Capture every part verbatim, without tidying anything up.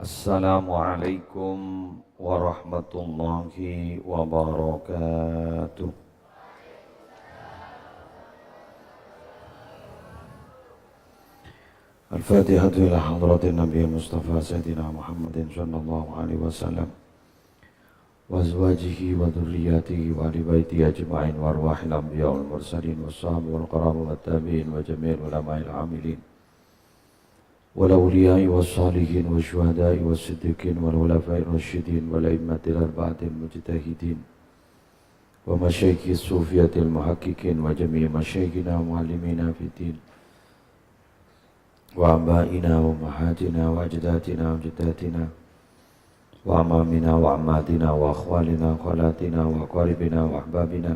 Assalamualaikum warahmatullahi wabarakatuh. Al-Fatihatu ila hadratin Nabi Mustafa Sayyidina Muhammadin sallallahu alaihi wasallam wa azwajihi wa dzurriyyatihi wa ahli baitihi ajma'in wa arwahil anbiya wal mursalin was sahabi wal karama wat tabi'in wa jami'il ulama'il amilin wal awliya'i was salihin was syuhada'i was siddiqin wal khulafa'ir rasyidin wal a'immatil arba'atil mujtahidin wa masyayikhis sufiyatil muhaqqiqin wa jami'i masyayikhina wa muallimina fid din wa abaina wa ummahatina wa ajdatina wa jaddatina wa amamina wa ammatina wa akhwalina wa khalatina wa aqaribina wa ahbabina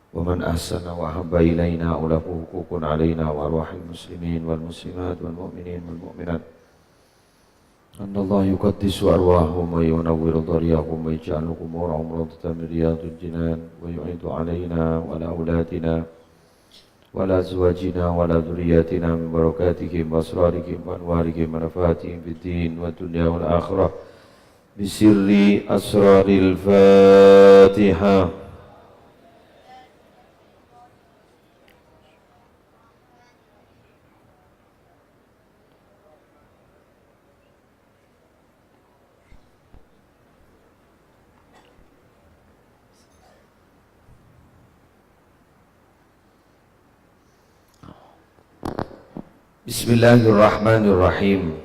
wa man ahsana wa ahabba ilaina wa lahu huququn alaina wa arwahil muslimin wal muslimat wal mu'minin wal mu'minat. Annallaha yuqaddisu arwahahum wa yunawwiru dhariyahum wa yaj'alu quburahum rawdatan min riyadhil jinan wa yu'idu alaina wa ala auladina wa ala azwajina wa ala dzurriyyatina min barakatihim wa asrarihim wa anwarihim wa nafahatihim fid din wa dunya wal akhirah. Bisirri asraril Fatihah. Bismillahirrahmanirrahim.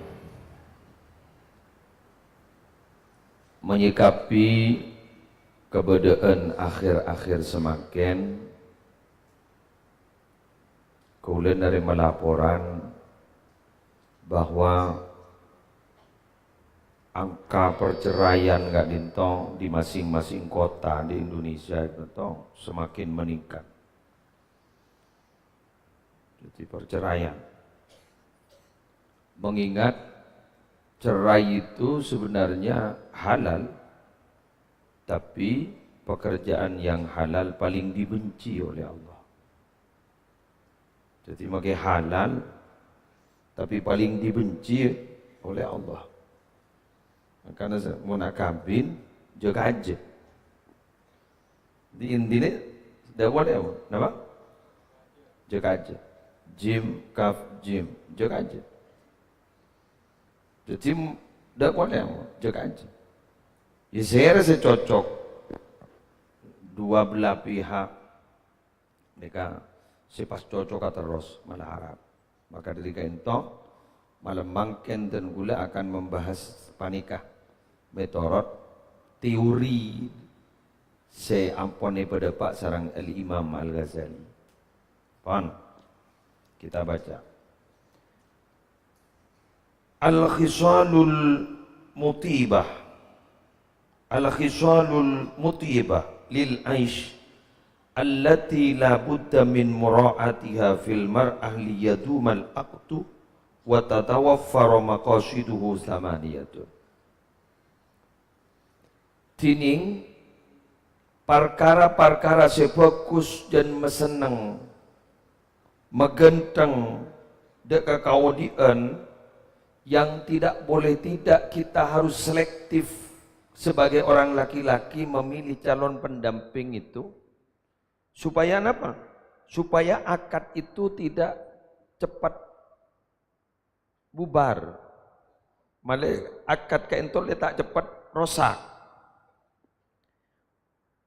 Menyikapi kabâdâ'ân akhir-akhir samangkèn, kaulâ narèma laporan bahwa angka perceraian ka'dinto di masing-masing kota di Indonesia itu semakin meningkat. Jadi perceraian. Mengingat cerai itu sebenarnya halal, tapi pekerjaan yang halal paling dibenci oleh Allah. Jadi makkè halal, tapi paling dibenci oleh Allah. Makana sè-, mon akabin, jâ kajâ. Di intine, dâ' polè apa? Napa? Jâ kajâ. Jim, kaf, jim. Jâ kajâ. Jadi, dâ' polè apa? Jâ kajâ. Ya, sèra sè cocok. Dua belah pihak. Nèka sè pas cocoka terros, malah arap. Maka dâri ka'dinto, malem mangkèn dân kaulâ akan membahas panèka mètorot teori sè ampon èpadâpa' sareng Al-Imam Al-Ghazali. Pon, kita baca. Al-khisalul mutibah. Al-khisalul mutibah lil aish allati la budda min mura'atiha fil mar'ah liyadumal aqdu wa tatawaffara maqasiduhu samaniyatun. Dhinèng parkara-parkara sè bhâghus jhân masenneng, maghântheng, dâ' kakaodi'ân, yang tidak boleh tidak kita harus selektif sebagai orang laki-laki memilih calon pendamping itu. Supaya napa? Supaya akad itu tidak cepat bubar. Malè akad ka'dinto lè ta' ceppet rosak.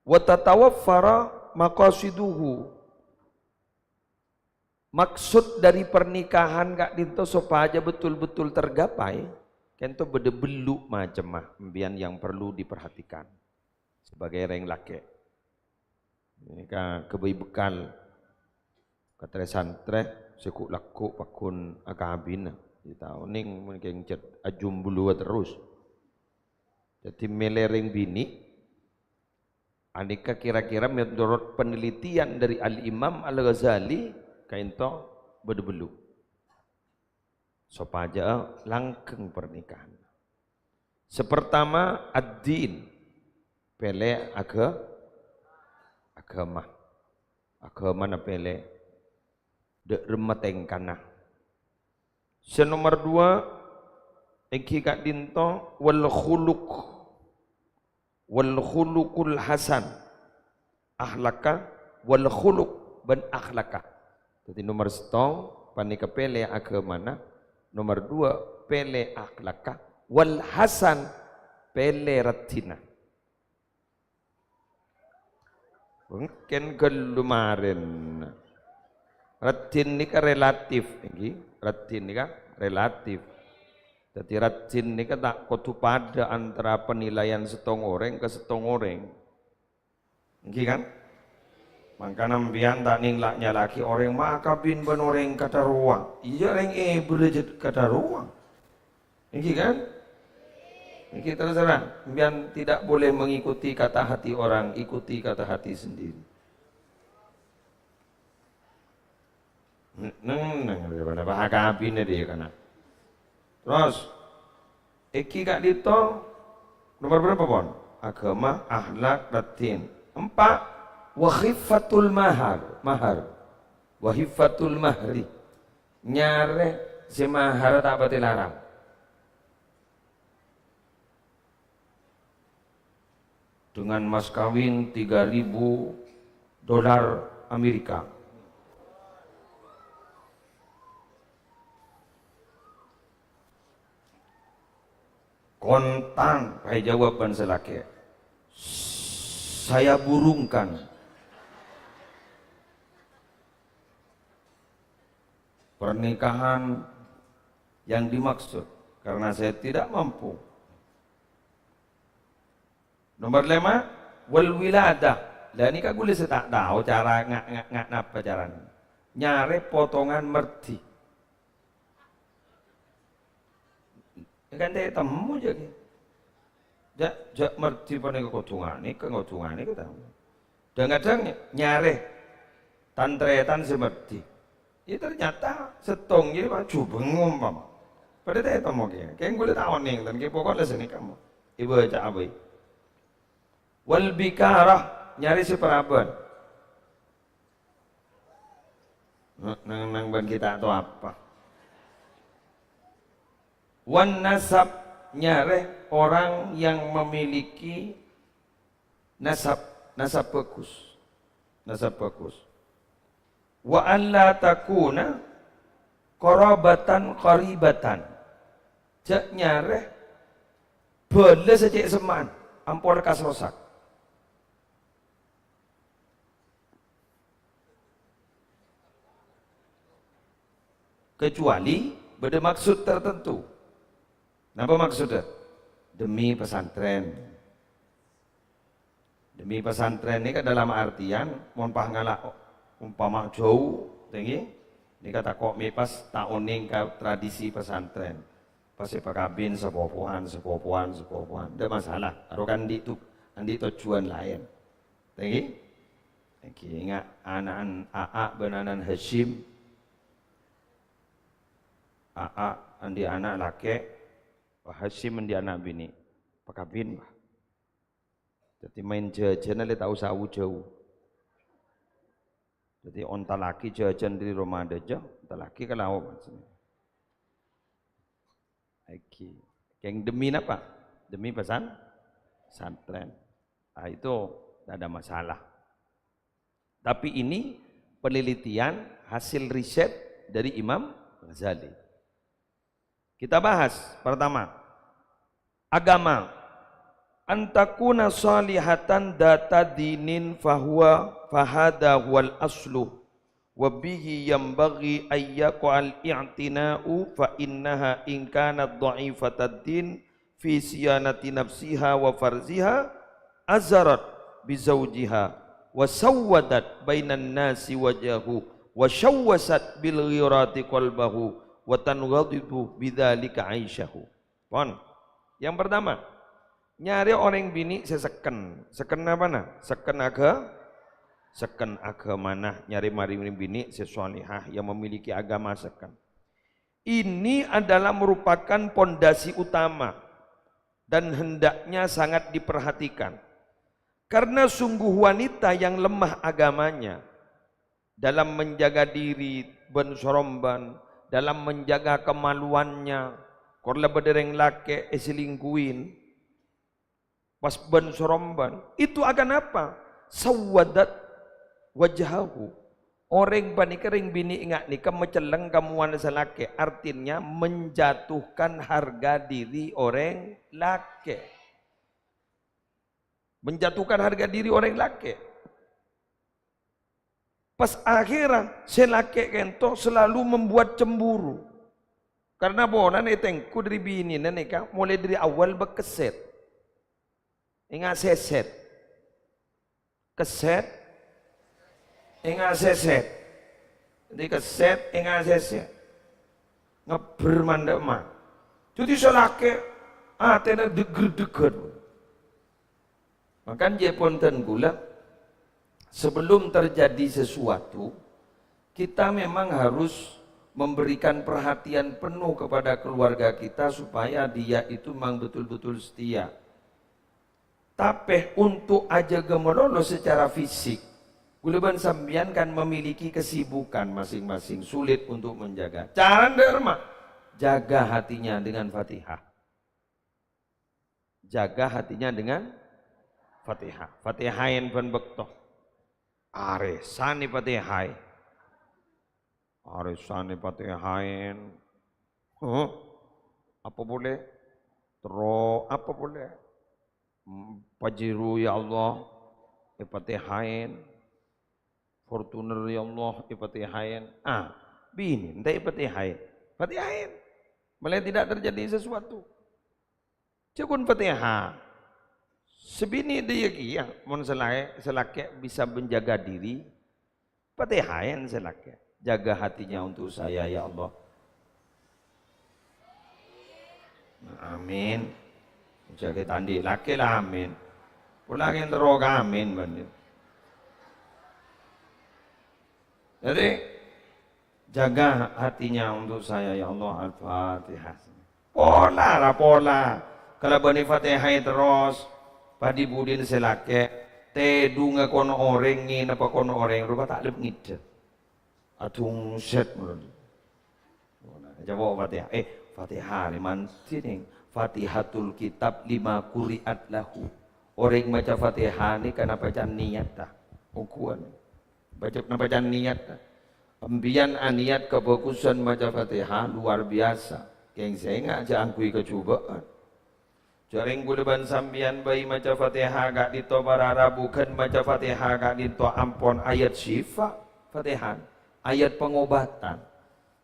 Wa tatawaffara maqasiduhu. Maksud dari pernikahan ka'dinto sopajâ betul-betul tergapai, ka'dinto bâdâ bellu' macemma, empèyan yang perlu diperhatikan sebagai rèng lakè'. Nèka ghâbây bekal ka trè-santrè sè ghu'-lagghu' pagghun akabina. Ètaonèng mon kèng cè' ajumbuluwâ terros. Dhâddhi mèlè rèng binè', anèka kira-kira menurut penelitian dari Al-Imam Al-Ghazali, ka'dinto bâdâ bellu'. Sopajâ langgeng pernikahan. Sè partama, ad-din. Pèlè agha-, aghâma. Aghâmana pèlè. Dâ' remma tèngkana. Sè nomer duwâ', Èngghi ka'dinto wal khuluq. Wal khuluqul hasan. Akhlaqa wal khuluq bân akhlaqa. Dhâddhi nomer sèttong panèka pèlè aghâmana, nomer duwâ' pèlè akhlaqa, wal hasan pèlè raddhinna. Mungkin ghâllu marèna. Raddhin nèka relatif, èngghi. Raddhin nèka relatif. Dhâddhi raddhin nèka ta' kodhu padâ antara penilaian sèttong orèng ka sèttong orèng. Èngghi kan? Mangkana sampèyan ta' nèng la-, nyala'aghi orèng makabin bân orèng kadhâ rowa. Iyâ, rèng èbârâ jhât kadhâ rowa. Èngghi kan? Èngghi terus terang, sampèyan tidak boleh mengikuti kata hati orang, ikuti kata hati sendiri. Neng, neng, neng, pada bahas kabinnya dia kena. Terus, èngghi ka'dinto, nomor berapa, pon? Aghâma, akhlak, raddhin. Empa', wa khiffatul mahar, mahar. Wa khiffatul mahri. Nyarè sè mahar ta' patè larang. Dengan mas kawin tiga ribu dolar Amerika. Kontan, pajâwâbhân sè lakè'. Saya burungkan. Pernikahan yang dimaksud, karena saya tidak mampu. Nomor lèma', wal wiladah. Lah, nèka ghulâ sè ta' tao cara nga-, nga-, nga-, napa carana. Nyarè potongan merdhi. Kan ta' ètemmo jâ' ghi. Jâ', jâ' merdhi panèka kodhu nganèka, kodhu nganèka ta'. Dhâng-kadhâng nyarè tan-tarètan sè merdhi. Yâ, ternyata sèttong jârèya jhubeng ompama. Padâ ta' ètemmo kèya. Kèng ghulâ ta' onèng, tan kèya pokok la sanèka mo. Èbâca apa? Wal bikarah, nyarè sè parabân. Nang, nang bân kita atau apa? Wan nasab, nyarè orang yang memiliki nasab, nasab bagus. Nasab bagus. Wa alla takuna qarabatan qaribatan. Jâ' nyarè bhâlâ sè cè' semma'an, ampon kas rosak. Kecuali bâdâ maksud tertentu. Napa maksudnya? Demi pesantren. Demi pesantren nèka dalam artian, mon pas ngala' umpama jhâu, ta' èngghi, nèka tako' mè' pas ta' onèng ka tradisi pesantren. Pas sè pakabin sapopowan, sapopowan, sapopowan. Ndak masalah, karo kan andi' tu-, andi' tojjhuwân laèn. Ta' èngghi? Ta' èngghi, enga' ana'na Aa bân ana'na Hasyim. Aa andi' ana' lakè', Hasyim andi' ana' binè'. Pakabin, wah. Dhâddhi maèn jhâjhâna lè ta' osa jhâu. Dhâddhi ontallaghi jhâjhân dâri roma dhâjâ, ontallaghi ka lao', maksudnya. Èngghi. Kèng demi napa? Demi pesan-, pesantren. Ah, itu tidak ada masalah. Tapi ini penelitian hasil riset dari Imam Ghazali. Kita bahas, pertama, agama. An takuna salihatan data dinin fahuwa, fahada huwal aslu. Wa bihi yanbaghi an yaqa'al i'tina'u, fa innaha in kanat dha'ifatad din fi siyanati nafsiha wa farziha, azarat bi zawjiha, wa sawwadat bainan nasi wajahu, wa syawwasat bil ghirati qalbahu, wa tanghadibu bidzalika aisyahu. Pon. Yang pertama, nyarè orèng binè' sè sekken. Sekken apa, nah? Sekken aga-, sekken agamana, nyarè marè orèng binè' sè shalihah, yang memiliki agama sekken. Ini adalah merupakan pondasi utama dan hendaknya sangat diperhatikan. Karena sungguh wanita yang lemah agamanya, dalam menjaga diri bân soromban, dalam menjaga kemaluannya, Kor la bâdâ rèng lakè' èselingkuhin, pas bân-soromban. Itu akan apa? Sawwadat wajhahu. Orèng panèka, rèng binè' nga' nèka macelleng ka mowana sè lakè', artinya menjatuhkan harga diri orèng lakè'. Menjatuhkan harga diri orèng lakè'. Pas akhèra, sè lakè' kènto selalu membuat cemburu. Karena polana ètengghu dâri binèna nèka, molaè dâri awal bâ' kesset. Enga' sèsèt. Kesset. Enga' sèsèt. Dhâddhi kesset, enga' sèsèt. Ngebbher mandhâ' emma. Dhâddhi sè lakè' atèna degger-degger. Maka jhâ' ponten kaulâ, sebelum terjadi sesuatu, kita memang harus memberikan perhatian penuh kepada keluarga kita supaya dia itu memang betul-betul setia. Tapè untuk ajâgâ malolo secara fisik, kaulâ bân sampèyan kan memiliki kesibukan masing-masing, sulit untuk menjaga. Carana dâ' remma, jaga hatinya dengan Fatihah. Jaga hatinya dengan Fatihah. Fatihaèn bân bâkto. Arèsanè Fatihaè. Arèsanè Fatihaèn. Huh? Apa polè? Terro apa polè? Hmm, Pajero, ya Allah, èfatihaèn. Fortuner, ya Allah, èfatihaèn. Ah, binè, enta èfatihaèn. Fatihaèn. Malah tidak terjadi sesuatu. Jhâ' ghun Fatihah. Sè binè dâjâ kèya, mon sè laè-, sè lakè' bisa menjaga diri, Fatihaèn sè lakè'. Jaga hatinya untuk saya, ya Allah. Amin. Jâgâ ta' andi' lakè' la amin. Pola kèng terro ka amin, bân. Jadi, jaga hatinya untuk saya, ya Allah. Al-Fatihah. Pola, ra pola. Kalabân Fatihaè terros, padi-budina sè lakè', tèdungnga kon orèng, ngèneppa kon orèng, rowa ta' lep ngèdhâ. Adhungset, mon. Coba Fatihah. Eh, Fatihah nè, man sini. Fatihatul kitab lima quri'at lahu. Orèng maca Fatihah nè, kenapa can niat ta? Ongguwân. Baca, kenapa can niat ta? Empiyan aniat kebagusan maca Fatihah luar biasa. Kèng sènga' jhâ' angghuy kajhubâ'ân. Jhâreng kaulâ bân sampèyan bhâi maca Fatihah ka'dinto para rabu, ghân maca Fatihah ka'dinto ampon ayat syifa, Fatihah, ayat pengobatan.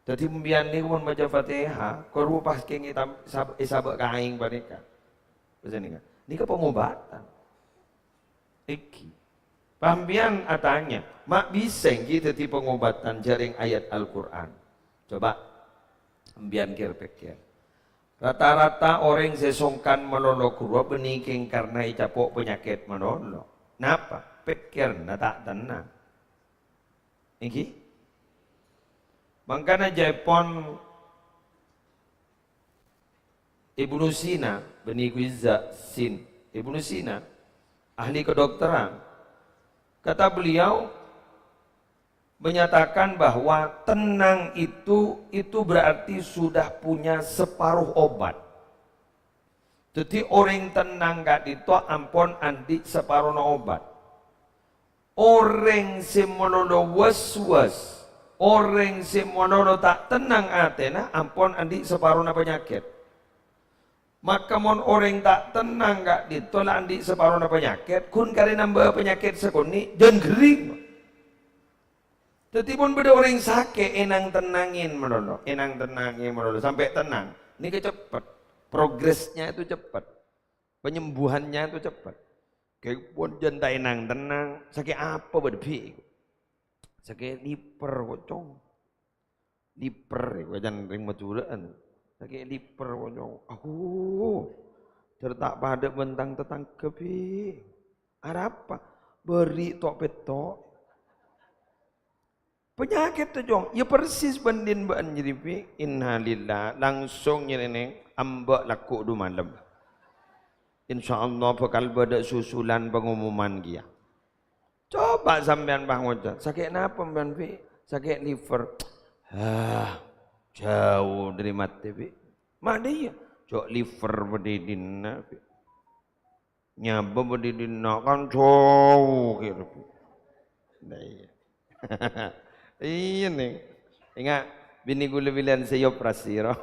Dhâddhi, sampèyan nèko mon maca Fatihah, kor pas kèng ètam-, sab-, èsabâ' ka aèng panèka. Bâsa nèka. Nèka pengobatan. Èngghi. Sampèyan atanya, ma' bisa èngghi dhâddhi pengobatan jhâreng ayat Al-Qur'an? Coba sampèyan kèr-pèkkèr. Rata-rata orèng sè songkan malolo ghâruwa bânnè kèng karna ècapo' panyakèt malolo. Napa? Pèkkèranna ta' tennang. Èngghi? Mangkana jhâ' pon Ibnu Sina, bânnè ghu Izza, Sin. Ibnu Sina, ahli kedokteran. Kata beliau, menyatakan bahwa tenang itu, itu berarti sudah punya separuh obat. Dhâddhi, orèng tenang ka'dinto ampon andi' saparona obat. Orèng sè malolo was-was, orèng sè malolo ta' tennang atèna, ampon andi' saparona panyakèt. Maka mon orèng ta' tennang ka'dinto la andi' saparona panyakèt, ghun karè nambâ panyakèt sakonè', jhân ghering. Dhâddhi, mon bâdâ orèng sakè', ènang-tennangè malolo, ènang-tennangè malolo, sampè' tennang. Nèka ceppet. Progresnya itu ceppet. Penyembuhannya itu ceppet. Kèng pon jhân ta' ènang-tennang, sakè' apa bâdâ bi'? Sakè' liver, kocong. Liver, kocong rèng Madhurâ'ân. Sakè' liver, kocong. Ahu. Jhâr ta' padâ bân tang-tatangghâ, bi'. Arapa? Bâri' to'-petto'. Panyakèt, to, Cong. Iyâ persis bhândhin bâ'ân jârèya, bi'. Innalillah. Langsung nyarènè, ambâ' lagghu' du malem. Insyaallah bhâkal bâdâ susulan pengumuman kèya. Coba sampèyan pas ngoca', "Sakè' napa, sampèyan, bi'?" "Sakè' liver." Hah, jhâu dâri matè, bi'. Ma'na iyâ, jhâ' liver bâdâ è dinna', nyabâ bâdâ è dinna', kan jhâu kèra. Nah, iyâ. Iyâ, Nèng. Enga', binè ghulâ bilân sè èoperasi, ro.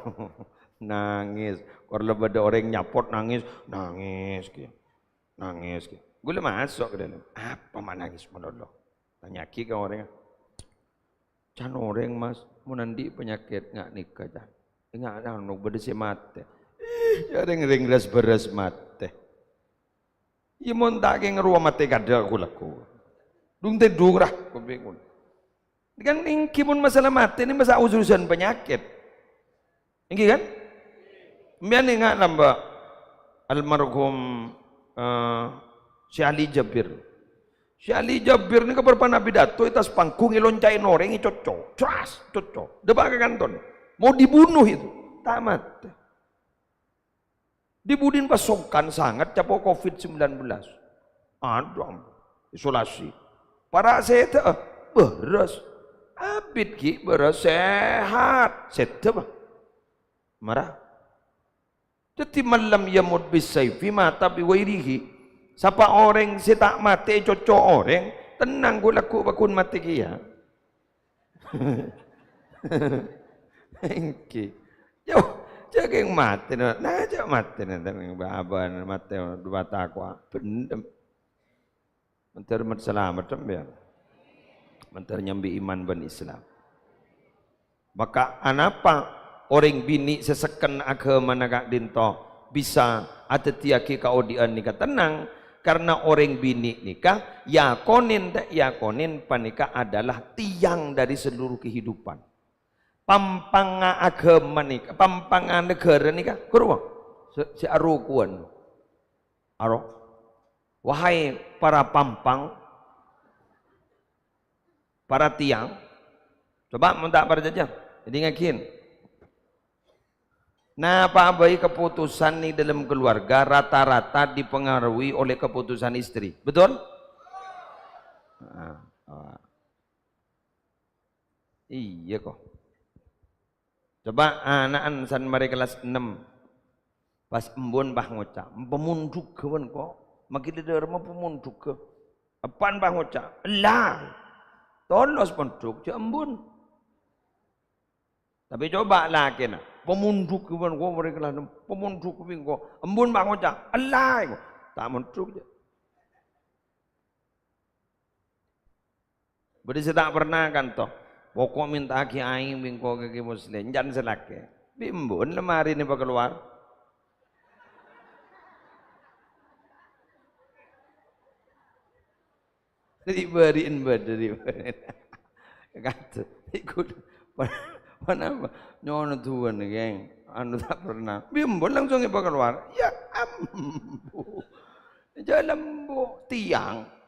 Nangès. Kor la bâdâ orèng nyapot nangès, nangès, kèya. Nangès, kèya. Ghulâ maso' ka dâlem. "Apa ma' nangès malolo?" Tanya'aghi ka orèngnga. "Can orèng, Mas, mon andi' panyakèt nga' nèka, can. Nga' anu, bâdâ sè matè." Ih, jhâ' rèng-rèng ras-bârâs matè. Iyâ, mon ta' kèng rowa matè kadâ' ghu-lagghu. Dung tèdung ra, ko bingung. Kan ènggi mon masalah matè nèka masa' urusan panyakèt. Ènggi kan? Sampèyan enga' lambâ' almarhum, eh, Syekh Ali Jabir. Syekh Ali Jabir nèka bârâmpa pidato è attas panggung èlonca'è orèng ècocco. Cras, cocco. Dâpa' ka kantor. Mau dibunuh itu. Ta' matè. Di budina pas songkan sanget capo' covid sembilan belas. Adhu, ampon. Isolasi. Para' sèdhâ'â, bârâs. Abit ghi' bârâs, sehat. Sèdhâ, bâ. Mara. Dhâddhi, "Man lam yamut bis-sayfi mata bi ghairihi." Sapa orèng sè ta' matè ècocco' orèng, tennang ghu-lagghu pagghun matè kèya. Ènggi. Yo, jhâ' kèng matè, nah, jhâ' matè, nah, abâ' matè, dua takowa, bhendhem. Mandhâr mat-, salamet, sampèyan. Mandhâr nyambi iman bân Islam. Maka, anapa orèng binè' sè sekken aghâmana ka'dinto bisa adhâddhiyâghi kaodi'ân nèka tennang? Karna orèng binè' nèka yakonin ta' yakonin panèka adalah tiang dari seluruh kehidupan. Pampangnga aghâma nèka, pampangnga naghârâ nèka, ghuru, sè, sè arokowan. Aro. Wahai para pampang, para tiang, coba mon ta' parcajâ, èdingngaghin. Napa bhâi keputusan di dalam keluarga rata-rata dipengaruhi oleh keputusan istri. Betul? Nah, ah. Iyâ, ko. Coba ana'na san marè kellas ennem. Pas embun pas ngoca', "Pamondhugghâ bân ko'." Maghi dhâremma pamondhugghâ. Eppa'na pas ngoca', "Ella." Tolos pondhuk, jhâ' embun. Tapè coba lakèna, "Pamondhugghâ bân ko' marè kellas ennem." Pamondhugghâ bân ko'. Embun pas ngoca', "Ella." Ta' mondhuk, jhâ'. Bâdâ sè ta' perna kanto. Poko' mènta'aghi aèng bi' engko' ka Kè Musleh, can sè lakè. Bi' embun lamarèna èpakalowar. Ri'-bâri'en bâdâ ri'-bâri'en. Kata, iku, ponapa? Nyono duwân, geng. Anu ta' perna. Bi' embun langsung èpakalowar. Ya ambu. Jhâ' lembu tiang.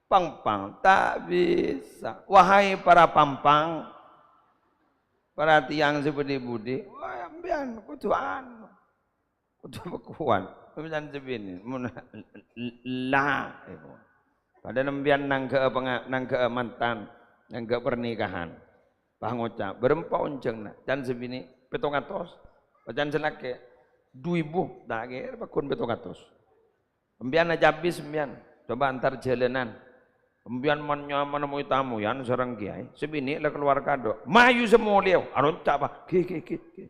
Pampang, ta' bisa. Wahai para pampang, para tiang sè budi-budi, wah, sampèyan kodhu anu, kodhu pakowat. Sampèyan sè binè, mon la, iku. Padahal sampèyan nangghâ'â panga-, nangghâ'â mantan, nangghâ'â pernikahan. Pas ngoca', "Bârâmpa onjhângnga?" Can sè binè, "Pèttong atos." Pas can sè lakè', "Du èbu." Ta' kèra pagghun pèttong atos. Sampèyan acabis sampèyan, coba entar jhâlânan. Sampèyan man-, nyaman nemmoy tamoyan sareng kèyaè. Sè binè' la kalowar kadâ'. Mayu sè molèya, aronca', Pak. Ghi, ghi, ghi, ghi.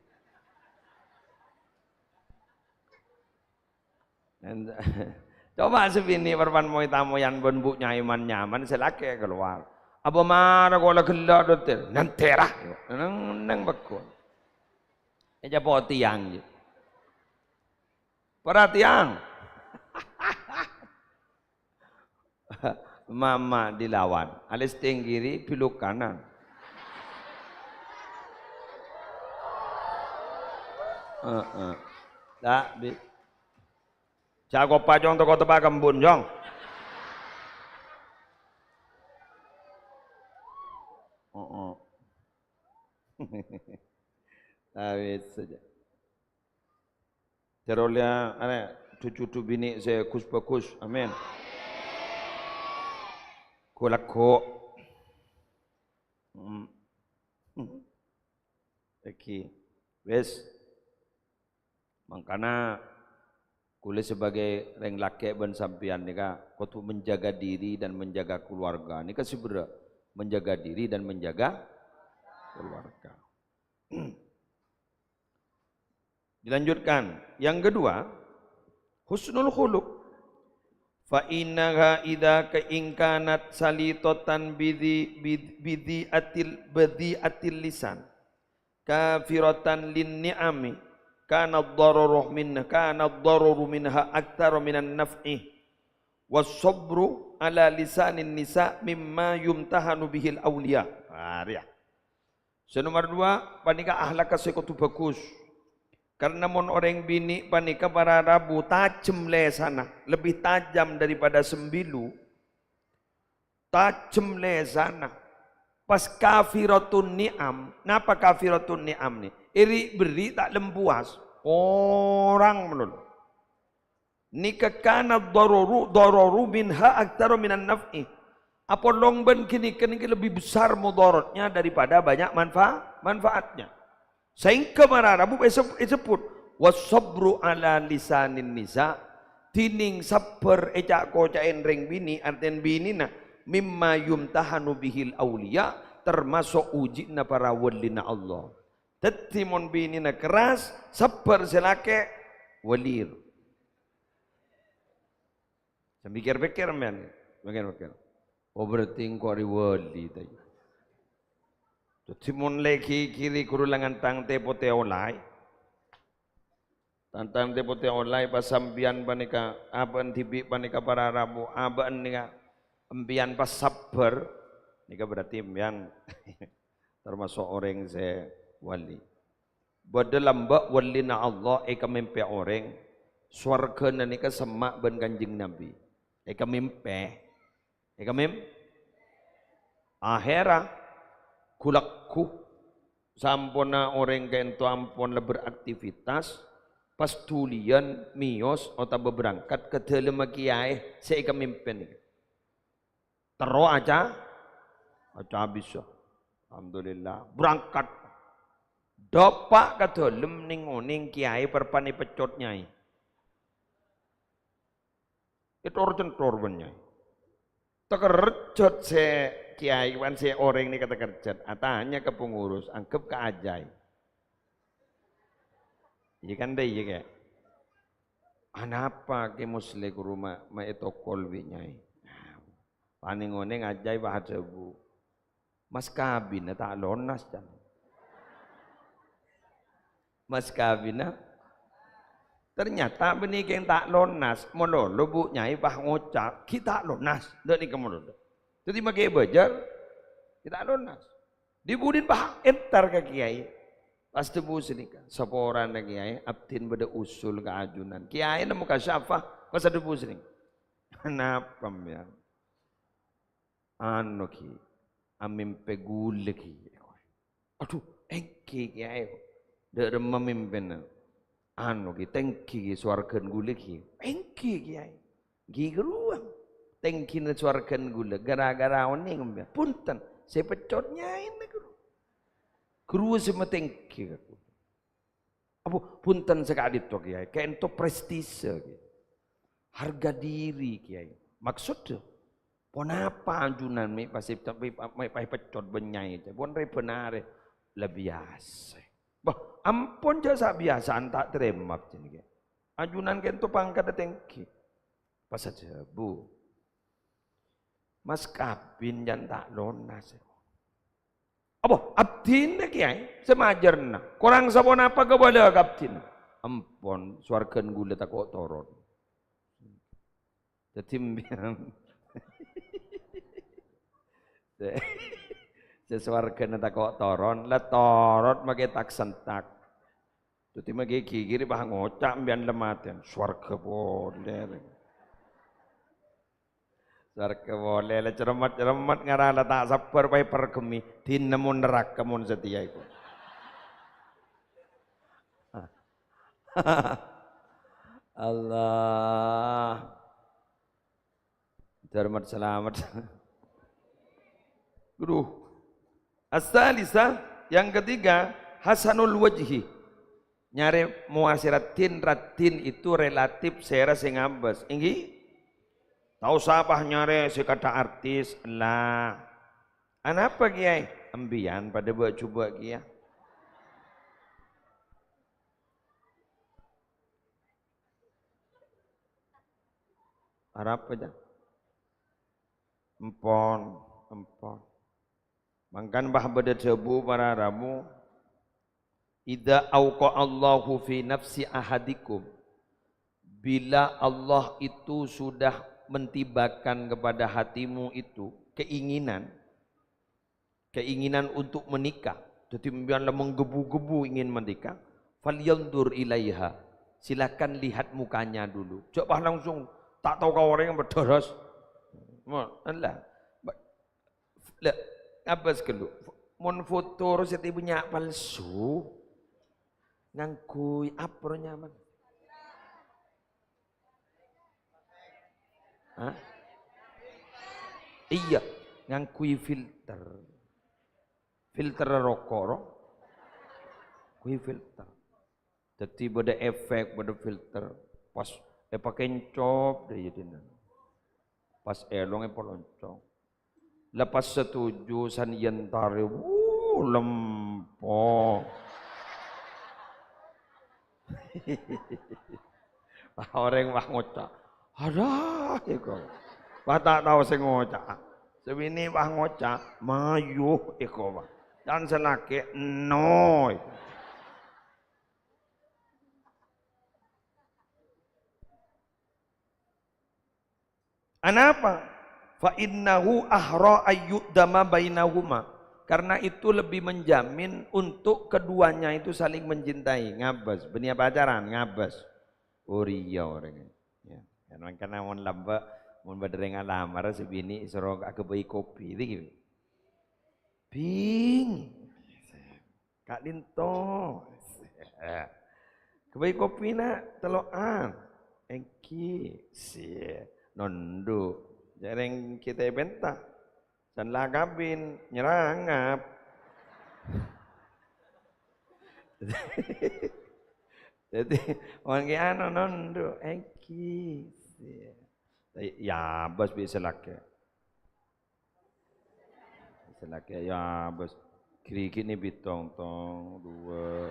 Coba sè binè' parpan moy tamoyan bân bu' nyaman-nyaman, sè lakè' kalowar. Apa mara kola ghellâ' doter? Nantèra. Neng, neng bekkon. Ècapo' tiang, yâ. Para tiang. Mama dilawan, alis tenggiri, biluk kanan. Heeh. Ta' bi-, cako' pacong toko tepa' kembun, Jong. Heeh. Awit saja. Jhâr ollèya, arè, ju-, judhu binè' sè ghus-bhâghus. Amin. Ghu-lagghu. Hmm. Ènggi. Wis. Mangkana, kaulâ sebagai rèng lakè' bân sampèyan nèka kodhu menjaga diri dan menjaga keluarga. Nèka sè berrâ', menjaga diri dan menjaga keluarga. Dilanjutkan. Yang kedua, husnul khuluq. Fa innaha idza ka in kanat salitatan bidhi-, bidh-, bidhi'atil, bidhi'atil lisan, kafiratan lin ni'ami, kana ad-dararu min-, kana ad-dararu minha aktsara minan naf'i. Was sabru ala lisanin nisa mimma yumtahanu bihil auliya. Nah, rèya. Sè nomer dua, panèka akhlakka sè kodhu bhâghus. Karna mon orèng binè' panèka para rabu tajhem lèsanna, lebih tajam daripada sembilu, tajhem lèsanna. Pas kafiratun ni'am. Napa kafiratun ni'am nè? Ri'-berri' ta' lembuwas. Korang malolo. Nèka kana dhararu, dhararu minha aktsara minan naf'i. Apolong bân ghânèka nèka lebih besar mudaratnya daripada banyak manfa-, manfaatnya. Saèngghâ mara rabu èseb-, èsebbhut, "Was sabru ala lisanin nisa," dhinèng sabbhâr è ca'-koca'na rèng binè', artèna binèna, "mimma yumtahanu bihil auliya," tamaso' ujina para walina Allah. Dhâddhi, mon binèna kerras, sabbhâr sè lakè', wali. Sè mikir-pikir, men. Mikir-pikir. Oh, berarti engko' rè wali, ta' iyâ? Dhâddhi, mon lè ghi-, ghiri ghuru langan tang tè-potè ollè. Tang-tang tè-potè ollè, pas sampèyan panèka, abâ'na dhibi' panèka para rabu, abâ'na nèka, empèyan pas sabbhâr, nèka berarti empèyan tamaso' orèng sè wali. Bâdâ lambâ' walina Allah èkamèmpè orèng, sowarghâna nèka semma' bân Kanjeng Nabi. Èkamèmpè. Èkamèm-, ahèrra, ghu-lagghu, samponna orèng ka'ènto ampon la beraktivitas, pas dhuliyân mèyos otabâ berangkat ka dâlemma kèyaè sè èkamèmpè nèka. Terro aca-, acabisa. Alhamdulillah, berangkat. Dâpa' ka dâlem nèng-onèng kèyaè parpa'na èpeccot, Nyaè. Ètor-cèntor bân Nyaè. Takerjhât sè kèyaè bân sè orèng nèka takerjhât. Atanya ka pengurus, anggep ka ajai. Iyâ kan, dâ' iyâ, Kè? "Anapa Kè Musleh ghuru ma', ma' ètokol bi' Nyaè?" Panèng-onèng ajai pas adhâbu. Mas kabinna ta' lonas, can. Mas kabinna. Ternyata bânnè kèng ta' lonas, malolo Bu' Nyaè pas ngoca', "Ghi' ta' lonas." Dâ' nèka malolo. Dhâddhi makè bâjâr, ghi' ta' lonas. Dhi-budhina pas entar ka kèyaè. Pas dhâbu sanèka, "Saporana kèyaè, abdhina bâdâ usul ka ajunan." Kèyaè nemmo kasyafah, pas adhâbu sanèka. "Napa, mèyan?" "Anu, ghi, amèmpè ghulâ, ghi." "Adhu, èngghi, Kèyaè. Dâ' remma mèmpèna?" "Anu, ghi, tèngghi, ghi, sowarghâna ghulâ, ghi." "Èngghi, Kèyaè. Ghi, ghâruwa. Tèngghina sowarghâna ghulâ, ghârâ-ghârâ onèng, mèyan. Bhunten, sè peccot Nyaèna, ghâruwa. Ghâruwa sè matèngghi ka ghulâ." Apa, bhunten saka'dinto, Kèyaè. Ka'ènto prestise, Kèyaè. Harga diri, Kèyaè. Maksodda, ponapa ajunan mè' pas, mè', mè' pas èpeccot bân Nyaè, jâ? Pon rè-bân arè. La biyasa. Bâh, ampon jâ' sabiyasaan ta' tarèma, jâ, Kèyaè. Ajunan ka'ènto pangkadda tèngghi. Pas adhâbu. Mas kabin jân ta' lonas. Apa? Abdhina, Kèyaè, sè majârna. Korang saponapa kabâlâ ka abdhina? Ampon, sowarghâna ghulâ tako' toron. Dhâddhi, mèyan. Sè, sè sowarghâna tako' toron, la toron makè tak-sentak. Dhâddhi, makè ghighiri pas ngoca' mèyan la matèn. Sowarghâ polè. Sowarghâ polè, la cermet-cermet ngara la ta' sabbhâr pas èperghemmi, dinna mon neraka mon satèya iku. Allah. Cermet salamet. Aduh. As-salisah, yang ketiga, hasanul wajhi. Nyarè mowa sè raddhin, raddhin itu relatif sèra sè ngabâs. Èngghi? Ta' osa pas nyarè sè kadhâ' artis, la. Anapa, Kèyaè? Empiyan padâ bâ'-jhubâ' kèya. Arapa, Cak? Empon, empon. Mangkana pas bâdâ dhâbu para rabu, "Idza auqa'allahu fi nafsi ahadikum," bila Allah itu sudah mentibakan kepada hatimu itu keinginan, keinginan untuk menikah, dhâddhi sampèyan la menggebu-gebu ingin menikah, "falyanzur ilaiha," silakan lihat mukanya dulu. Jhâ' pas langsung ta' tao ka orèng, bâdârâs. Mo-, ella. Ba-, la, ngabâs ghâllu. Mon foto terros sè bânnya' palsu, ngangghuy apa ro nyaman? Hah? Iyâ, ngangghuy filter. Filter roko' ro. Ngangghuy filter. Dhâddhi bâdâ efek, bâdâ filter. Pas èpakèncop dâ' iyâ dinna. Pas èlong èpaloncong. La pas satuju san yèn tarè, wuh, lempo. Wah, orèng wah ngoca', "Adâ, èko." Wah, ta' tao sè ngoca'. Sè binè' wah ngoca', "Mayu, èko, wah." Can sè lakè', "No." Anapa? "Fa innahu ahra ayyudama bainahuma." Karena itu lebih menjamin untuk keduanya itu saling mencintai. Ngabâs, bânnè pacaran, ngabâs. Orèya orèng. Ya, kan mangkana mon lambâ', mon bâdâ rèng alamar, sè binè' soro aghâbây kopi, gitu. Bing. Ka'dinto. Aghâbây kopi, na', tello'an. Èngghi. Sè nondhu'. Jhâreng kita èpènta. San la kabin, nyerangap. Dhâddhi, mon ki anu nondhu', èngghi. Sè. Yâ, bâs bisa lakè'. Sè lakè', yâ, bâs. Ghighina bhitong, tong, duwâ'.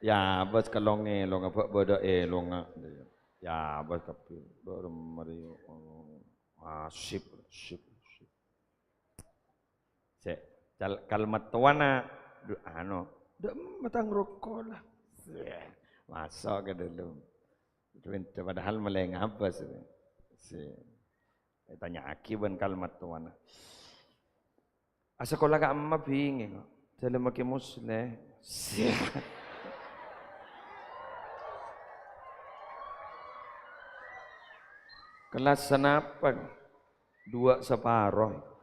Yâ, bâs, kalong èlonga, bâ-, bâdâ èlonga. Yâ, bâs, kabbhi. Bâ-, rem-, mari. Asip, sip, sip. Sè, cal-, kal mattowana, du-, anu, dâ' emma tang roko' la. Sè, maso' ka dâlem. Padahal malè ngabâs. Sè, ètanya'aghi bân kal mattowana. Asakola ka'emma bingèng kok. Dâlemmaghi Musleh. Sè. Kelas sanapa? Duwâ' saparo.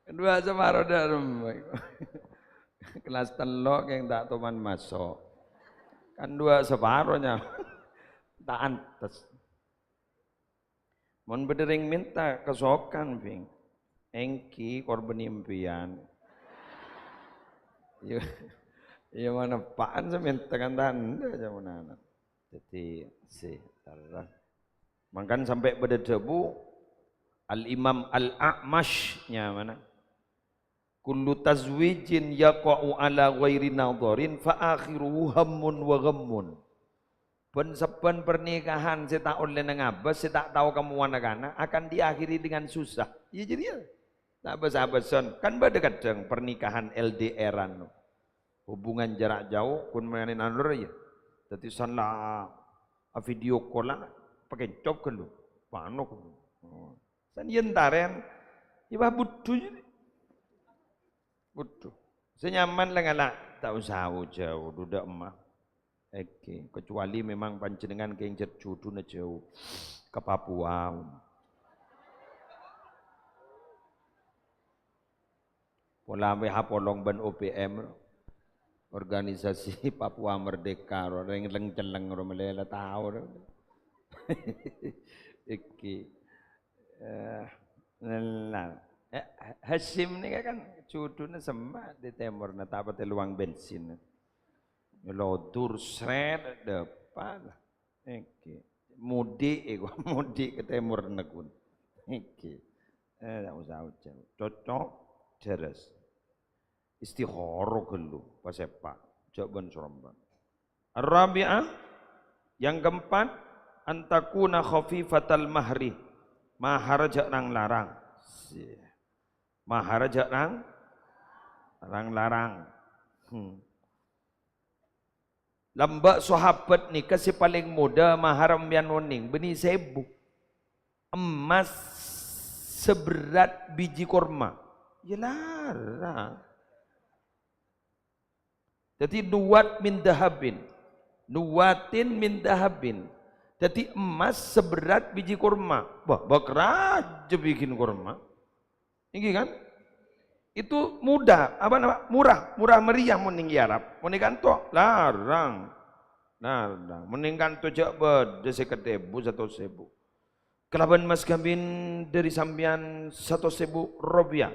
Duwâ' saparo dâ' remma. Kelas tello' kèng ta' toman maso'. Kan duwâ' saparo nya. Ta' antes. Mon bâdâ rèng mènta kasokan, Bing. Èngghi korbhâni empèyan. Iyâ, iyâ, manepa'an sè mènta kan tandhâ, jhâ' monana. Dhâddhi, sè, terros. Mangkana sampè' bâdâ dhâbu, Al-Imam Al-A'mash nyamana. "Kullu tazwijin yaqa'u ala ghairi nadharin fa akhiruhu hammun wa ghammun." Bân-sabbhân pernikahan sè ta' ollèna ngabâs, sè ta' tao kamowana kana', akan diakhiri dengan susah. Iyâ, jârèya. Ta' bâs-abâsân. Kan bâdâ kadhâng pernikahan L D R-an. Hubungan jarak jauh, ghun mènè nalor, yâ. Dhâddhi san la a-video call-an, pakèncop ghâllu. Panok. Oh. San yèn tarèn, yâ, wah, budhu, yâ. Budhu. Sè nyaman la ngala', ta' osa jhâu-jhâu, dhu dâ' emma. Èngghi, kecuali memang panjhennengngan kèng jhât jhudhuna jhâu. Ka Papua. Pola mè' apolong bân O P M, Organisasi Papua Merdeka, ro, rèng lèng-cellèng, ro, malè la tao, ro. Èngghi. Eh, nah. Eh, Hasyim nèka kan juduna semma' di tèmorna, ta' patè lowang bensin. Nyolodur, sret, dâpa' la. Èngghi. Mudhi' èko, mudhi' ka tèmorna ghun. Èngghi. Eh, ta' osa ojhân. Cocok, deres. Istikharah ghâllu, pasèpa', jhâ' bân-sorombân. Ar-rabi'ah, yang keempat, an takuna khafifatal mahri. Maharra jhâ' rang-larang. Si. Maharra jhâ' rang-, rang-larang. Hmm. Lambâ' sahabat nèka sè palèng modâ maharra sampèyan onèng, bânnè sèbu. Emmas seberat biji korma. Ya larang. Dhâddhi nuwat min dahabin. Nuwatin min dahabin. Dhâddhi emmas seberat biji korma. Wah, bâk rajâ bikin korma. Èngghi kan? Itu mudah, apa nama? Murah, murah meriah mon nèng è Arab. Mon nèng kanto, larang. Larang. Mon nèng kanto jhâ' bâdâ sèket èbu, satos èbu. Kalabân mas kawin dhâri sampèyan satos èbu ropiah.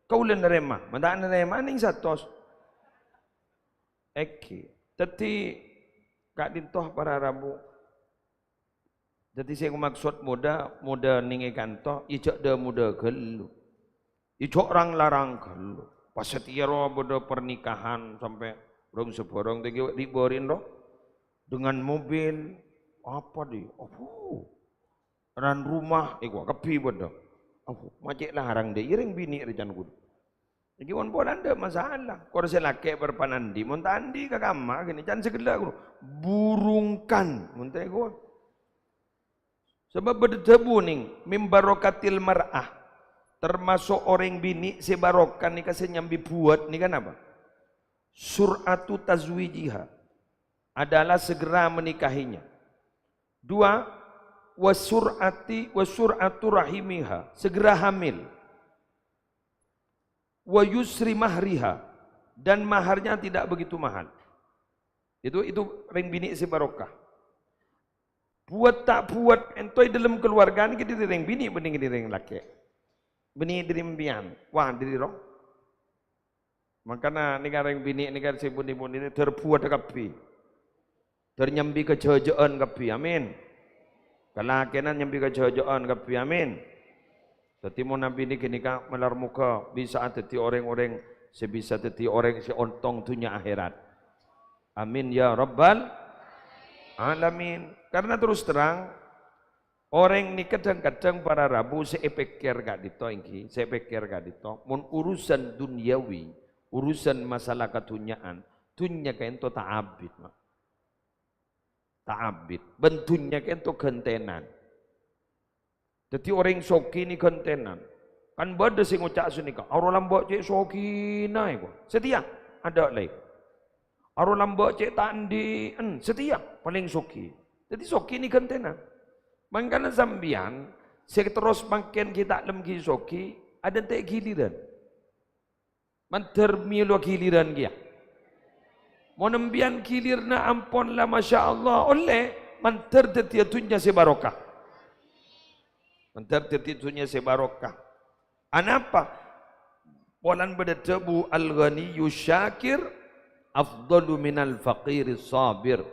Kaulâ narèma, mon ta' narèma nèng satos. Èngghi. Dhâddhi, ka'dinto para rabu. Dhâddhi sè maksod modâ, modâ nèng è kanto, ya jhâ' dâ-modâ ghâllu. Ya jhâ' rang-larang ghâllu. Pas satèya rowa bâdâ pernikahan sampè' rong sabârâng tèngghi ri'-bâri'na rowa. Dengan mobil, apa dhi? Abu. Dan rumah, èko kabbhi bâdâ. Abu, ma' cè' larang dâ' iyâ rèng binè' rè can ghun. Èngghi mon polana tadâ' masalah. Kor sè lakè' bârâmpan andi', mon ta' andi' ka kamma ghânèka can sè ghellâ' ghun. Burungkan, mon ta' èko. Sabâb bâdâ dhâbu nèng, "Min barokatil mar'ah," tamaso' orèng binè' sè barokah nèka sè nyambi buwât nèka napa? "Sur'atu tazwijiha," adalah segera menikahinya. Dua, "wa sur'ati, wa sur'atu rahimiha," segera hamil. "Wa yusri mahriha," dan maharnya tidak begitu mahal. Itu, itu rèng binè' sè barokah. Buwât ta' buwât ènto è dâlem kaluwarga nèka dâri rèng binè' bânnè dâri rèng lakè'. Bânnè dâri sampèyan, wah dâri rowa. Mangkana nèka rèng binè' nèka sè bun-ibu nèka dâr buwât kabbhi. Dâr nyambi kajhâjâ'ân kabbhi. Amin. Kalakèna nyambi kajhâjâ'ân kabbhi. Amin. Dhâddhi mon abinè ghânèka malar moghâ bisa dhâddhi orèng-orèng sè bisa dhâddhi orèng sè ontong dhunnya akhèrat. Amin ya rabbal alamin. Karena terus terang, orèng nèka kadhâng-kadhâng para rabu sè èpèkkèr ka'dinto èngghi, sè èpèkkèr ka'dinto, mon urusan dunyawi, urusan masalah kadhunnya'an, dhunnya kaènto ta' abit, Ma'. Ta' abit. Bân dhunnya kaènto ghântènan. Dhâddhi orèng soghi nè ghântènan. Kan bâdâ sè ngoca' sanèka, "Aro lambâ' cè' soghina," èko. Satèya, adâ' laèn. "Aro lambâ' cè' ta' andi'en," satèya, palèng soghi. Dhâddhi soghi nè ghântènan. Mangkana sampèyan sè terros mangkèn ghi' ta' lem ghi' soghi, adântè' ghilirân. Mandhâr mèlo ghilirân kèya. Mon sampèyan ghilirânna ampon la, masyaallah, ollè mandhâr dhâddhiyâ dhunnya sè barokah. Mandhâr dhâddhi dhunnya sè barokah. Anapa? Polana bâdâ dhâbu, "Al-ghaniyyu syakir afdalu minal faqiri sabir."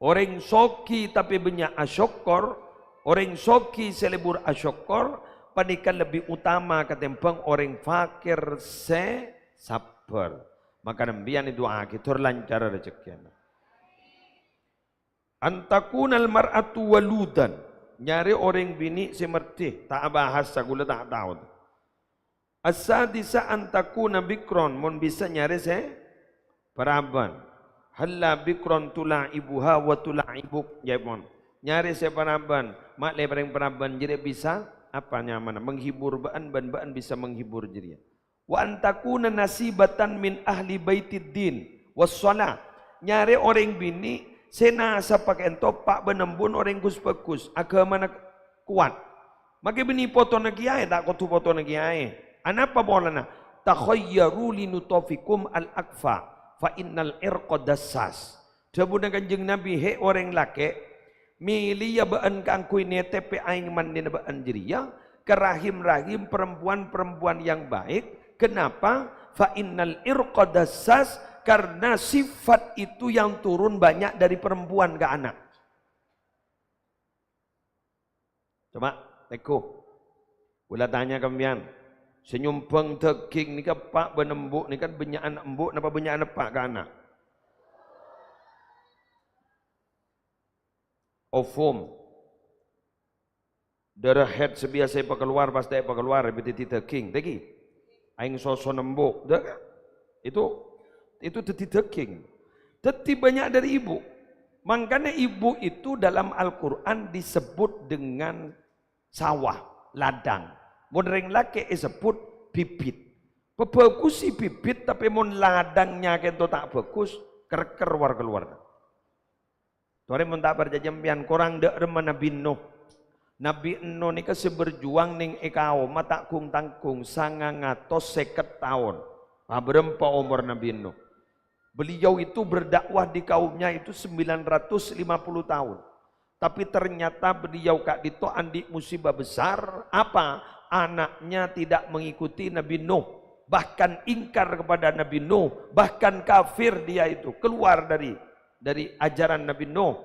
Orèng soghi tapè bânnya' asokkor, orèng soghi sè lebur asokkor, panèka lebbi utama katèmbhâng orèng fakir sè sabbhâr. Maka sampèyan èdu'aaghi tor lancar rejhekkèna. "An takunal mar'atu waludan," nyarè orèng binè' sè merdhi, ta' abahas, kaulâ ta' tao. "As-sadisa an takuna bikron," mon bisa nyarè sè paraban. "Halla bikron tula'ibuha wa tula'ibuk," ya, mon nyarè sè paraban, ma' lè parèng paraban jârèya bisa, apa nyamana, menghibur bâ'ân bân bâ'ân bisa menghibur jârèya. "Wa an takuna nasibatan min ahli baitiddin was shalah," nyarè orèng binè' sè nasabbhâ kaènto pa' bân embun orèng gus-bhâgus, aghâmana kowat. Makè bânnè potona kèyaè, ta' kodhu potona kèyaè. Anapa polana? "Takhayyaru li nutafikum al-akfa, fa innal irqa dassas." Dhâbuna Kanjeng Nabi, "Hè, orèng lakè', mèlèya bâ'ân kaangghuy nètèpè aèng mandhina bâ'ân jârèya, ke rahim-rahim perempuan-perempuan yang baik. Kenapa? Fa innal irqa dassas, karena sifat itu yang turun banyak dari perempuan ke anak. Coba, teguh. Kaulâ tanya ka sampèyan, sè nyombhâng dhâghing nèka, Pa' bân Embu' nèka, bânnya'an embu' napa bânnya'an eppa' ka ana'? Ovum. Dârâ haid sè biyasa èpakalowar, pastè èpakalowar, èpadhâddhi dhâghing. Ta' ghi? Aèng soso embu'. Dâ-, itu, itu dhâddhi dhâghing. Dhâddhi bânnya' dâri ibu. Mangkana ibu itu dalam Al-Qur'an disebut dengan sawah, ladang. Mon rèng lakè' èsebbhut bibit. Pabhâghusè bibit, tapè mon ladangnya kènto ta' bhâghus, kèr-kèr war-kalowar. Torè mon ta' parcajâ sampèyan, korang dâ' remma Nabbhi Nuh. Nabbhi Nuh nèka sè berjuang nèng è kaomma ta' gung-tanggung, sangang atos sèket taon. Abârâmpa omor Nabbhi Nuh. Beliau itu berdakwah di kaumnya itu sembilan ratus lima puluh tahun. Tapi ternyata beliau ka'dinto andi' musibah besar. Apa? Anaknya tidak mengikuti Nabbhi Nuh. Bahkan ingkar kepada Nabbhi Nuh. Bahkan kafir dia itu. Keluar dari, dari ajaran Nabbhi Nuh.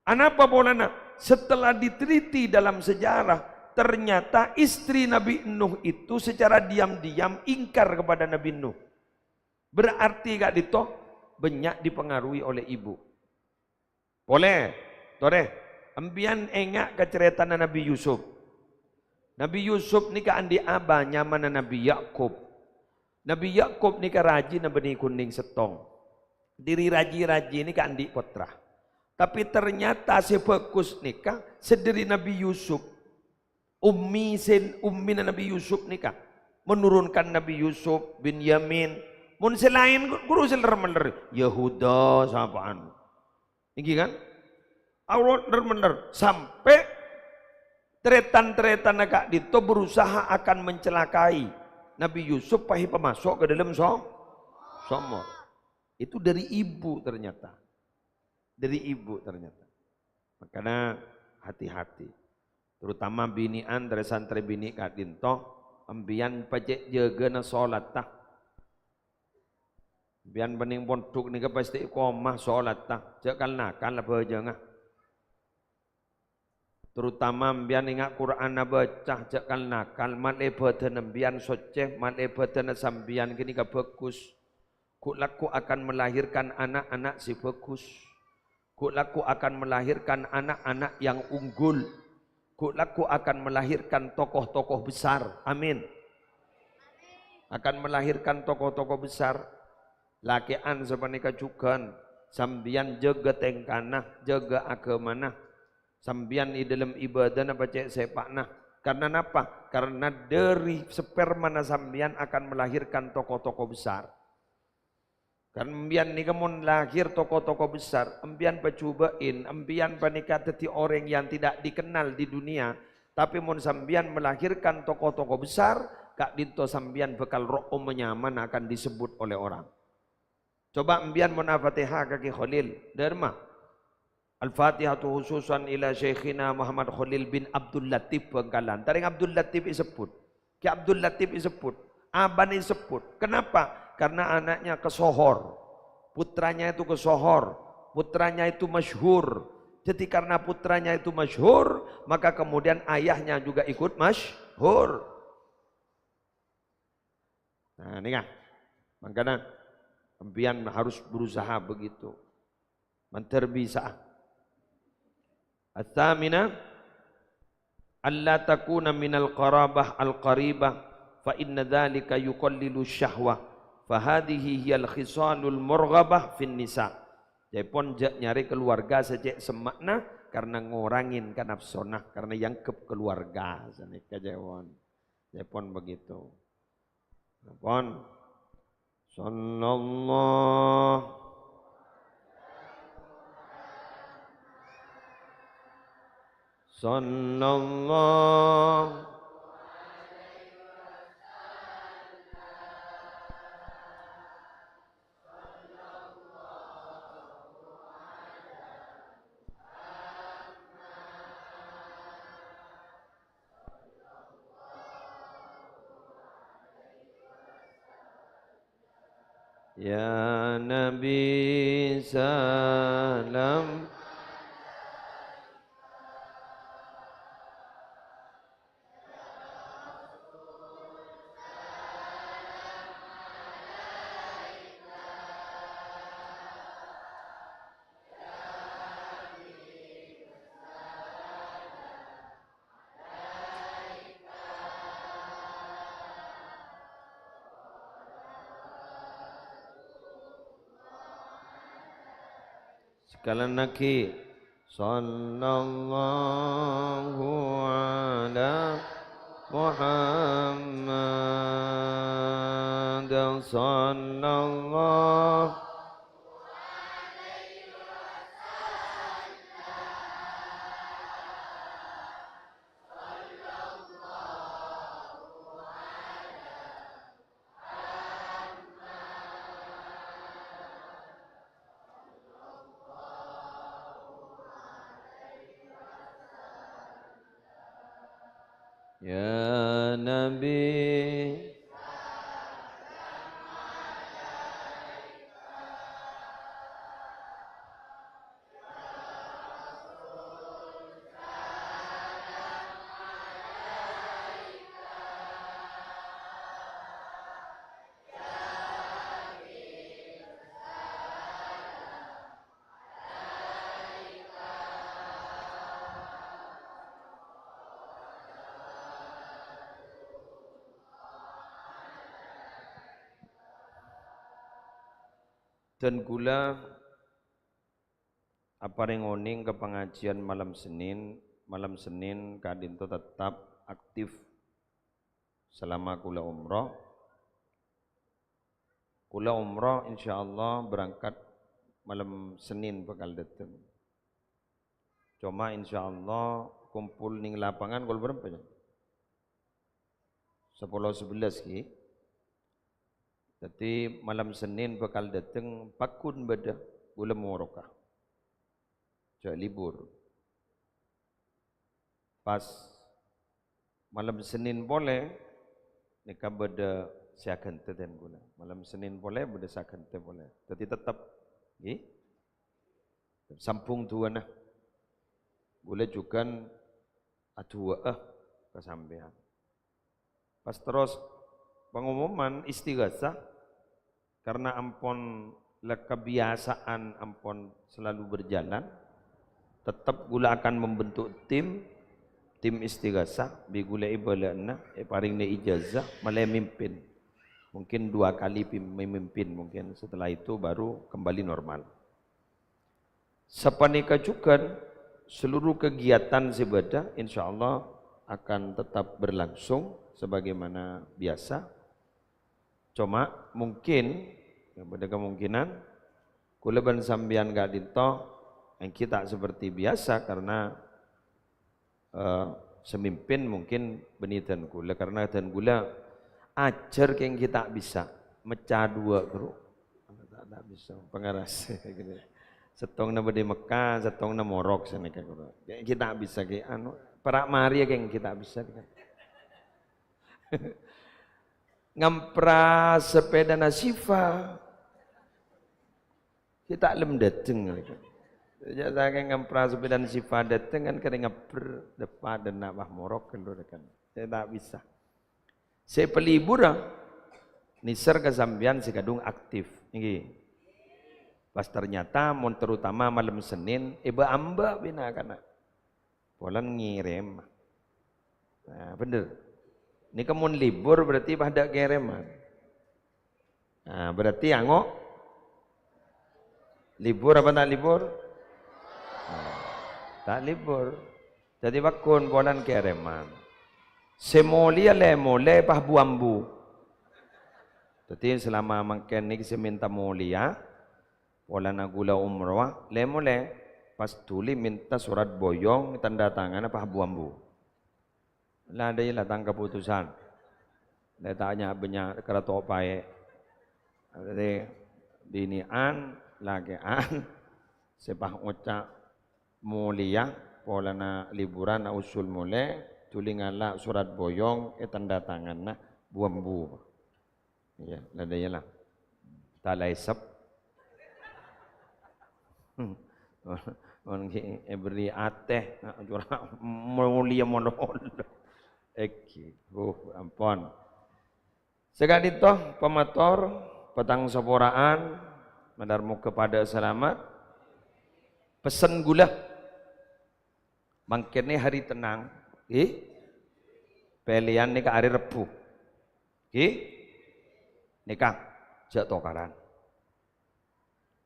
Anapa polana? Setelah diteliti dalam sejarah, ternyata istri Nabbhi Nuh itu secara diam-diam ingkar kepada Nabbhi Nuh. Berarti ka'dinto bânnya' dipengaruhi oleh ibu. Polè, torè, sampèyan enga' ka carètana Nabbhi Yusuf. Nabbhi Yusuf nèka andi' abâ nyamana Nabbhi Yakub. Nabbhi Yakub nèka rajina bânnè ghunèng sèttong. Dâri raji-raji nèka andi' pottra. Tapè ternyata sè bhâghus nèka sè dâri Nabbhi Yusuf. Ummi sè, ummina Nabbhi Yusuf nèka menurunkan Nabbhi Yusuf, Binyamin. Mon sè laèn ghuru sè ler-mèller, Yahuda, sapa'an. Èngghi kan? Allah ler-mèller. Sampè' tarètan-tarètanna ka'dinto berusaha akan mencelakai Nabbhi Yusuf, pas èpamaso' ka dâlem so-, somor. Itu dâri ibu ternyata. Dâri ibu ternyata. Makana hati-hati. Terutama binè'an, tarè-santrè binè' ka'dinto, sampèyan pajhât jâgâna sholatta. Sampèyan bânnè pondhuk nèka pastè iqamah sholatta. Jhâ' kal-nakal abhâjângnga. Terutama sampèyan enga' Qur'anna bâca, jhâ' kal-nakal, mal-, è bâdânna sampèyan soccè, mal-, è bâdânna sampèyan ghânèka bhâghus. Ghu' lagghu' akan melahirkan anak-anak sè bhâghus. Ghu' lagghu' akan melahirkan anak-anak yang unggul. Ghu' lagghu' akan melahirkan tokoh-tokoh besar. Amin. Akan melahirkan tokoh-tokoh besar. Lakè'an sapanèka jhughân, sampèyan jâgâ tèngkana, jâgâ aghâmana. Sampèyan è dâlem ibâdâna pacè' sèpa'na. Karna napa? Karna dâri spermana sampèyan akan melahirkan tokoh-tokoh besar. Kan empèyan nèka mon lahir tokoh-tokoh besar, empèyan pajhubâ'in, empèyan panèka dhâddhi orèng yang tidak dikenal di dunia, tapè mon sampèyan melahirkan tokoh-tokoh besar, ka'dinto sampèyan bhâkal ro'om nyamana akan disebut oleh orang. Coba empèyan mon Al-Fatihah ka Kè Kholil, dârma. Al-Fatihatu khususan ila Syaikhina Muhammad Kholil bin Abdul Latif Bhângkalan. Tarèng Abdul Latif èsebbhut. Kè Abdul Latif èsebbhut. Abâna èsebbhut. Kenapa? Karena anaknya kesohor. Putranya itu kesohor. Putranya itu masyhur. Jadi karena putranya itu masyhur, maka kemudian ayahnya juga ikut masyhur. Nah, nèka. Mangkana, empèyan harus berusaha begitu. Mandhâr bisa'a. Ats-tsamina, alla takuna minal qarabah al-qaribah, fa inna dzalika yuqallilu syahwah. Fa hadhihi hiyal khisalul murghabah fin nisa. Ca'èpon jhâ' nyarè kaluwarga sè cè' semma'na karna ngorangè kanapsona, karna èangghep kaluwarga. Sanèka ca'èpon. Ca'èpon begitu. Napa? Sallallahu. Sallallahu. Ya Nabi, salam. Sekali lagi, sallallahu ala Muhammad, sallallahu Ya Nabi. Dan kaulâ aparèng onèng ka pangajiân malem Senin, malem Senin ka'dinto tetap aktif selama kaulâ umroh. Kaulâ umroh, insyaallah, berangkat malem Senin bhâkal dâteng. Coma, insyaallah, kumpul neng lapangan kol bârâmpa, ya? Sapolo sabellâs, ghi. Dhâddhi, malem Senin bhâkal dâteng, pagghun bâdâ, kaulâ moroka. Jhâ' libur. Pas malem Senin polè, nèka bâdâ sè aghântè dân kaulâ. Malem Senin polè, bâdâ sè aghântè polè. Dhâddhi, tetep, ghi. Sambung du'âna. Kaulâ jhughân adu'â'â ka sampèyan. Pas terros pengumuman istighasah, karena ampon la-, kebiasaan ampon selalu berjalan, tetap kaulâ akan membentuk tim, tim istighasah, bi' kaulâ èbâlâ'âna, èparèngana ijazah, malè mimpin. Mungkin dua kali pim-, memimpin, mungkin setelah itu baru kembali normal. Sapanèka jhughân, seluruh kegiatan sè bâdâ, insyaallah, akan tetap berlangsung sebagaimana biasa. Coma, mungkin, ya, bâdâ kemungkinan, kaulâ bân sampèyan ka'dinto èngghi ta' seperti biasa, karena Eh, sè mimpin mungkin bânnè dân kaulâ, karena dân kaulâ ajhâr kèng ghi' ta' bisa, mecca duwâ', Guru. Ta', ta' bisa, pangaras. Sèttongnga bâdâ è Mekka, sèttongnga morok sanèka, Guru. Kèng ghi' ta' bisa, ghi', anu, para' marè kèng ghi' ta' bisa. Ngampra sepèdana Siva. Ghi' ta' lem dâteng, ya. Jâ' sakèng ngampra sepèdana Siva dâteng kan kèra ngabbher, dâpa' dâ' enna' pas morok ghâllu kan. Sè ta' bisa. Sè paliburâ, nèser ka sampèyan sè kadhung aktif, èngghi. Pas ternyata mon terutama malem Senin, èbâ-ambâ bi' na'-kana'. Polana ngèrèm. Nah, bhender. Nèka mon libur berarti padâ kèrèman. Nah, berarti ango' libur apa ta' libur? Nah, ta' libur. Dhâddhi pagghun polana kèrèman. Sè molèya lè-molè pas bu-ambu. Dhâddhi selama mangkèn nèka sè mènta molèya, polana ghulâ umroh, lè-molè, pas dhuli mènta sorat boyong, tandhâ tanganna pas bu-ambu. La, dâ' iyâ la tang kaputusan. Lè ta' nya-, bânnya' karato paè. Arè binè'an, lakè'an, sè pas ngoca' molèya, polana liburan usul molè, dhuli ngala' sorat boyong, ètandhâ tanganna bu-ambu. Iyâ, la dâ' iyâ la. Talaèsep. Mon ghi' èberri' atè, na' jhurâ' molèya mololo. Èghi, uh, ampon. Saka'dinto pamator, patang saporaan, mandhâr moghâ padâ salamet. Pessen ghulâ. Mangkèn nè hari tenang, ghi? Pèlèyan nèka hari Rebbhu. Ghi? Nèka, jhâ' tokaran.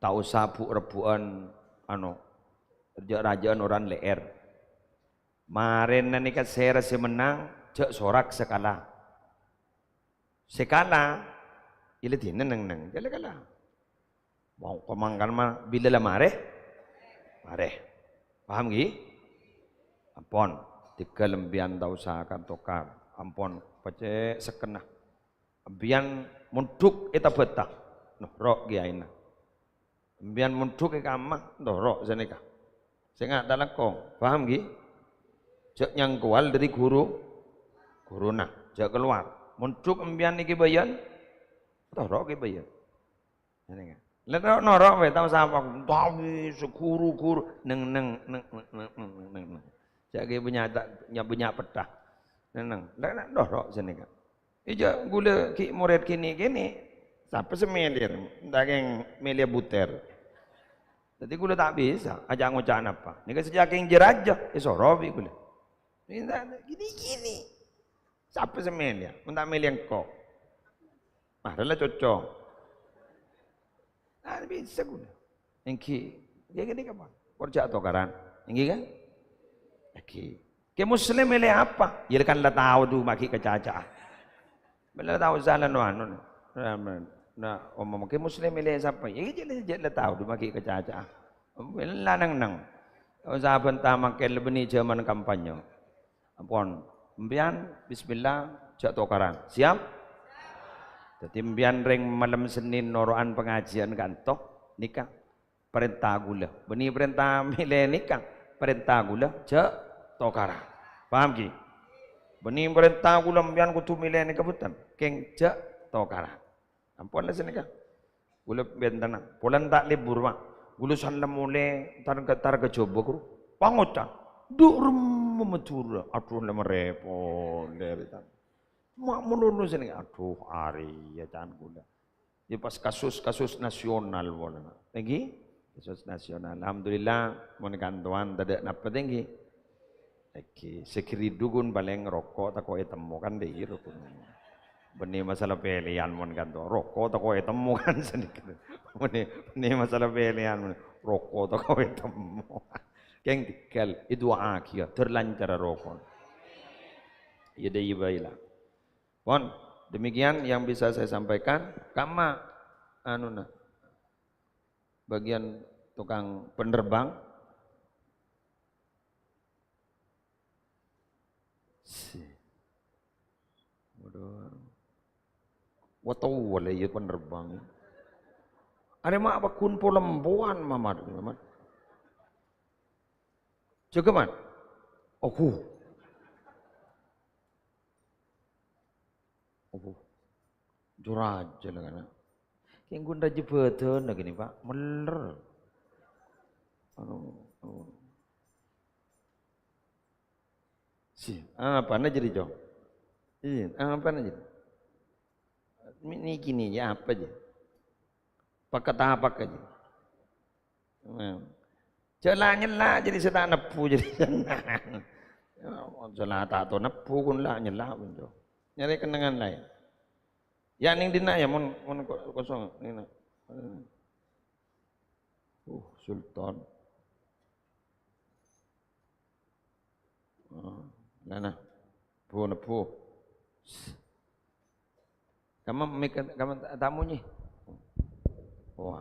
Ta' osa bu'-rebbu'ân, ano, jhâ'-rajâ'ân orèng lè'èr. Marèna nèka sèra sè mennang, jhâ' sorak sè kala. Sè kala, ila dina neng-neng, jhâ' la kala. Mongko mangkana ma-, bilâ la marè? Marè. Paham, ghi? Ampon, dhigghâl empèyan ta' osa kan tokar. Ampon, pacè' sekkenna. Empèyan mondhuk è Tabata, noro' kèyaèna. Empèyan mondhuk è kamma, noro' sanèka. Sènga' ta' langkong, paham ghi? Jhâ' nyangkowal dhâri ghuru, ghuruna, jhâ' kalowar. Mondhuk empèyan è kèbâjâ'ân, noro' kèbâjâ'ân. Sanèka. La noro', noro' bhâi, tao sapa? Tawi, saghuru-ghuru, neng, neng, neng. Jhâ' ghi' bânnya' ta-, nya-, bânnya' pettha. Neng, neng. La, la, noro' sanèka. Iyâ, ghulâ ghi' morèd kènè'-kènè', sapa sè mèlè? Ènta kèng mèlè butèr. Dhâddhi ghulâ ta' bisa, ajhâ' ngoca' napa. Nèka sè cakèng jâ-rajâ, èsoro bi' ghulâ. Ènta, ghi'-ghi'. Sapa sè mèlè? Mon ta' mèlè engko'. Marè la cocok. Ah, bisa ghulâ. Èngghi, iyâ kènè' kapan? Kor jhâ' tokaran. Èngghi, kan? Èngghi. Kè Muslim mèlè apa? Iyâ kan la tao du ma' ghi' kacaca'a. Mèlè tao sala no anu. Nah, nah, omong Kè Muslim mèlè sapa? Iyâ jhâ' la, jhâ' la tao du ma' ghi' kacaca'a. Mèlè la neng-neng. Sabbhân ta' mangkèn la bânnè jhâman kampanye. Ampon, empèyan, bismillah, jhâ' tokaran. Siap? Dhâddhi empèyan rèng malem Sennèn noro'an pangajiyân ka'ento, nèka parènta ghulâ. Bânnè parènta mèlè nèka, parènta ghulâ, jhâ' tokaran. Paham, ghi? Bânnè parènta ghulâ empèyan kodhu mèlè nèka bhunten, kèng jhâ' tokaran. Ampon la sanèka. Ghulâ bhentana. Polana ta' lebbur, Pak. Ghulâ san la molè tar-, tar ka Jhâbâ, ghuru. Pangocan. Dhu' remma Madhurâ. Adhu, la marèpot, lèrè tan. Ma' molono sanèka. Adhu, arèya can ghulâ. Yâ pas kasus-kasus nasional polana. Èngghi? Kasus nasional. Alhamdulillah, mon kantowan tadâ' napa tèngghi. Èngghi, sè ghâridhu ghun palèng roko' tako' ètemmo kan dhâ' iyâ roko'. Bânnè masalah pèlèyan mon kanto, roko' tako' ètemmo kan sanèka. Bânnè, bânnè masalah pèlèyan mon, roko' tako' ètemmo. Kèng dhigghâl, èdu'aaghiyâ, dâr lancar roko'. Iyâ dhâ' iyâ bhâi la. Pon, demikian yang bisa saya sampaikan. Kamma, anuna, bagian tukang penerbang. Si. Waduh. Wah, tao la iyâ penerbang. Arè ma' apa ghun polempowan, Mamat, Mamat. Jâgâ, Mat. Ogu. Ogu. Jâ-rajâ la kana. Kèng ghun rajâ bâdâna kènè', Pak. Mèller. Anu, anu. Si, apana jârèya, Cong? Iyâ, apana jârèya? Mi-, nèkè nèkè apa jâ? Pakka-tapakka jâ? Nah. Jâ' la nyella jârèya sè ta' nebbhu jârèya. Jâ' la ta' tao nebbhu ghun la nyella, Cong. Nyarè kennengngan laèn. Yâ, neng dinna' yâ, mon, mon ko-, kosong, neng dinna'. Uh, Sultan. Oh, nah, nah. Bu, nebbhu. Kamma mik-, kamma ta-, tamonya. Wah,